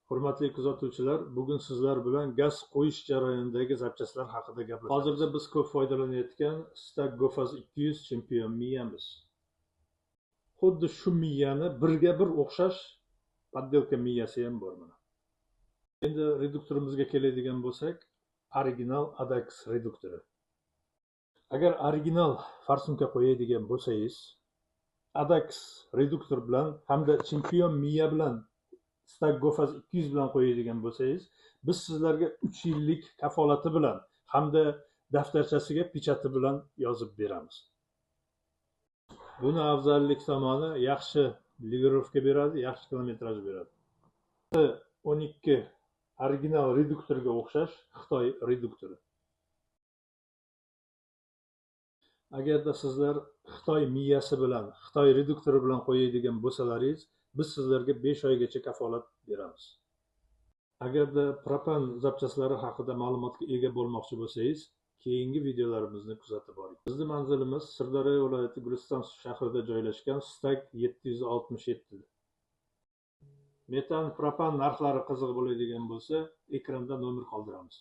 Hurmatli kuzatuvchilar, bugun sizlar bilan gaz qo'yish jarayonidagi zapchastlar haqida gaplashamiz. Hozirda biz ko'p foydalanayotgan Stag Gofaz 200 chempion miyamiz. Xuddi shu miyani birga bir o'xshash подделка miyasi ham bor mana. Endi reduktorimizga keladigan bo'lsak, original Adax reduktori. Agar original форсунка qo'yadigan bo'lsangiz, Adax reduktor bilan hamda chempion miya bilan Stag Gofaz 200 bilan qo'yadigan bo'lsangiz, biz sizlarga 3 yillik kafolati bilan hamda daftarchasiga pechati bilan yozib beramiz. Buni afzallik tomoni yaxshi ligirovka beradi, yaxshi kilometraj beradi. 12 original reduktorga o'xshash Xitoy reduktori. Agarda sizlar Xitoy miyasi bilan, Xitoy reduktori bilan qo'yadigan bo'lsalaringiz, biz sizlarga 5 oygacha kafolat beramiz. Agarda propan zapchastlari haqida ma'lumotga ega bo'lmoqchi bo'lsangiz, keyingi videolarimizni kuzatib boring. Bizning manzilimiz Sirdaryo viloyati Guliston shahrida joylashgan Stag 767. Metan, propan narxlari qiziq bo'ladigan bo'lsa, ekranda nomer qoldiramiz.